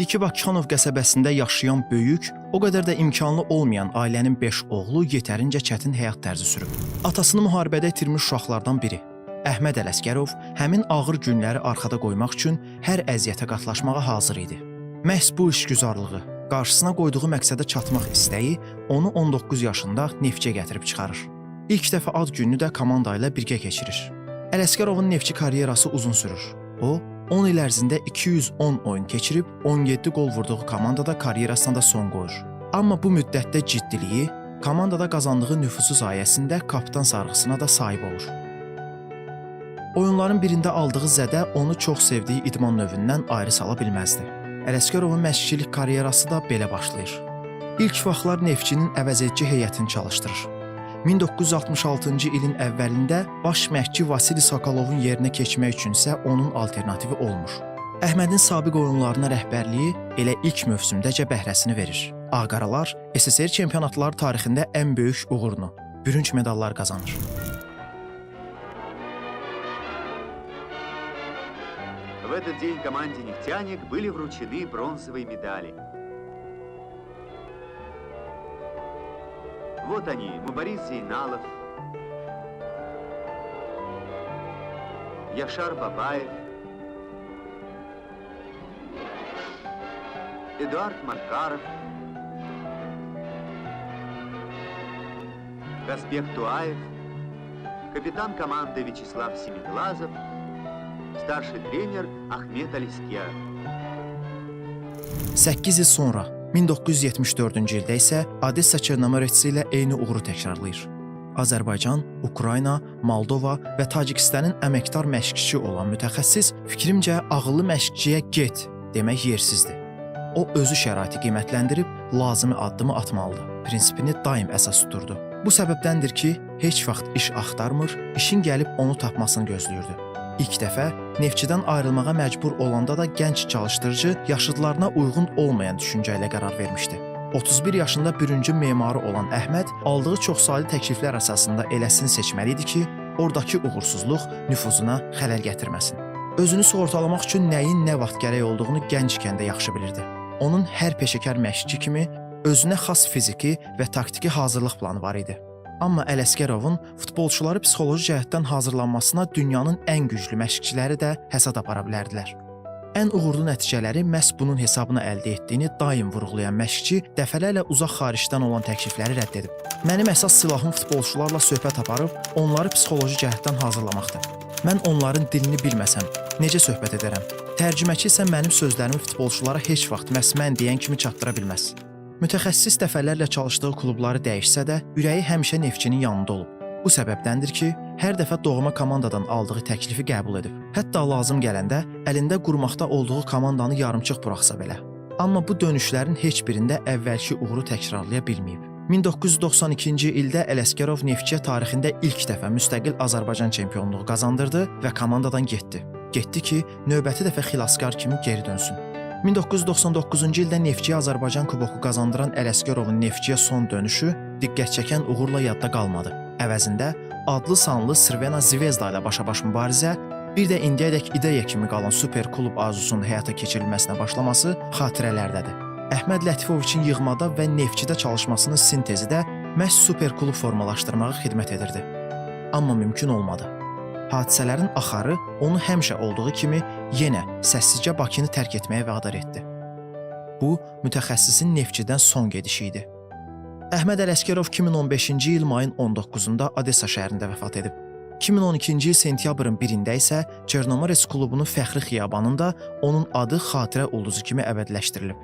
İndiki Bakıxanov qəsəbəsində yaşayan böyük, o qədər də imkanlı olmayan ailənin 5 oğlu yetərincə çətin həyat tərzi sürüb. Atasını müharibədə itirmiş uşaqlardan biri Əhməd Ələsgərov həmin ağır günləri arxada qoymaq üçün hər əziyyətə qatlaşmağa hazır idi. Məhz bu işgüzarlığı, qarşısına qoyduğu məqsədə çatmaq istəyi onu 19 yaşında Neftçiyə gətirib çıxarır. İlk dəfə ad gününü də komanda ilə birgə keçirir. Ələsgərovun Neftçi karyerası uzun sürür. O, 10 il ərzində 210 oyun keçirib 17 qol vurduğu komandada karyerasına da son qoyur. Amma bu müddətdə ciddiliyi, komandada qazandığı nüfuzu sayəsində kapitan sarğısına da sahib olur. Oyunların birində aldığı zədə onu çox sevdiyi idman növündən ayrı sala bilməzdi. Ələsgərovun məşqçilik karyerası da belə başlayır. İlk vaxtlar Neftçinin əvəzedici heyətini çalışdırır. 1966-cı ilin əvvəlində baş məşqçi Vasili Sokolovun yerinə keçmək üçün isə onun alternativi olmur. Əhmədin sabiq oyunlarına rəhbərliyi elə ilk mövsümdəcə bəhrəsini verir. Ağqaralar SSR çempionatları tarixində ən böyük uğurunu, bürünc medallar qazanır. В этот день команде «Нефтяник» были вручены бронзовые медали. Вот они, Мубариз Зейналов, Яшар Бабаев, Эдуард Маркаров, Казбек Туаев, капитан команды Вячеслав Семиглазов, старший тренер Ахмед Алескеров. 8 il sonra 1974-cü ildə isə Odessa Çernomorets ilə eyni uğuru təkrarlayır. Azərbaycan, Ukrayna, Moldova və Tacikistanın əməkdar məşqçisi olan mütəxəssis fikrimcə ağıllı məşqçiyə get demək yersizdir. O özü şəraiti qiymətləndirib lazımi addımı atmalıdır. Prinsipini daim əsas tuturdu. Bu səbəbdəndir ki, heç vaxt iş axtarmır, işin gəlib onu tapmasını gözləyirdi. İlk dəfə Neftçidən ayrılmağa məcbur olanda da gənc çalışdırıcı yaşıdlarına uyğun olmayan düşüncə ilə qərar vermişdi. 31 yaşında bürüncün memarı olan Əhməd aldığı çoxsaylı təkliflər əsasında eləsini seçməli idi ki, ordakı uğursuzluq nüfuzuna xələl gətirməsin. Özünü sığortalamaq üçün nəyin nə vaxt gərək olduğunu gənc ikən də yaxşı bilirdi. Onun hər peşəkar məşqçi kimi özünə xas fiziki və taktiki hazırlıq planı var idi. Amma Ələsgərovun futbolçuları psixoloji cəhətdən hazırlanmasına dünyanın ən güclü məşqçiləri də həsəd apara bilərdilər. Ən uğurlu nəticələri məhz bunun hesabına əldə etdiyini daim vurğulayan məşqçi dəfələrlə uzaq xaricdən olan təklifləri rədd edib. Mənim əsas silahım futbolçularla söhbət aparıb onları psixoloji cəhətdən hazırlamaqdır. Mən onların dilini bilməsəm, necə söhbət edərəm? Tərcüməçi isə mənim sözlərimi futbolçulara heç vaxt məhz mən deyən kimi çatdıra bilməz. Mütəxəssis dəfələrlə çalışdığı klubları dəyişsə də, ürəyi həmişə Neftçinin yanında olub. Bu səbəbdəndir ki, hər dəfə doğma komandadan aldığı təklifi qəbul edib. Hətta lazım gələndə əlində qurmaqda olduğu komandanı yarımçıq buraxsa belə. Amma bu dönüşlərin heç birində əvvəlki uğuru təkrarlaya bilməyib. 1992-ci ildə Ələsgərov Neftçiyə tarixində ilk dəfə müstəqil Azərbaycan çempionluğu qazandırdı və komandadan getdi. Getdi ki, növbəti dəfə xilaskar kimi geri dönsün. 1999-cu ildə Neftçiyə Azərbaycan kuboku qazandıran Ələsgərovun Neftçiyə son dönüşü diqqət çəkən uğurla yadda qalmadı. Əvəzində adlı sanlı Crvena Zvezda ilə başa-baş mübarizə, bir də indiyədək ideya kimi qalan super klub arzusunun həyata keçirilməsinə başlaması xatirələrdədir. Əhməd Lətifoviçin yığmada və Neftçidə çalışmasının sintezi də məhz super klub formalaşdırmağa xidmət edirdi. Amma mümkün olmadı. Hadisələrin axarı onu həmişə olduğu kimi yenə səssizcə Bakını tərk etməyə vadar etdi. Bu, mütəxəssisin Neftçidən son gedişi idi. Əhməd Ələsgərov 2015-ci il mayın 19-da Odessa şəhərində vəfat edib. 2012-ci il sentyabrın 1-də isə Çernomorets klubunun fəxri xiyabanında onun adı xatirə ulduzu kimi əbədiləşdirilib.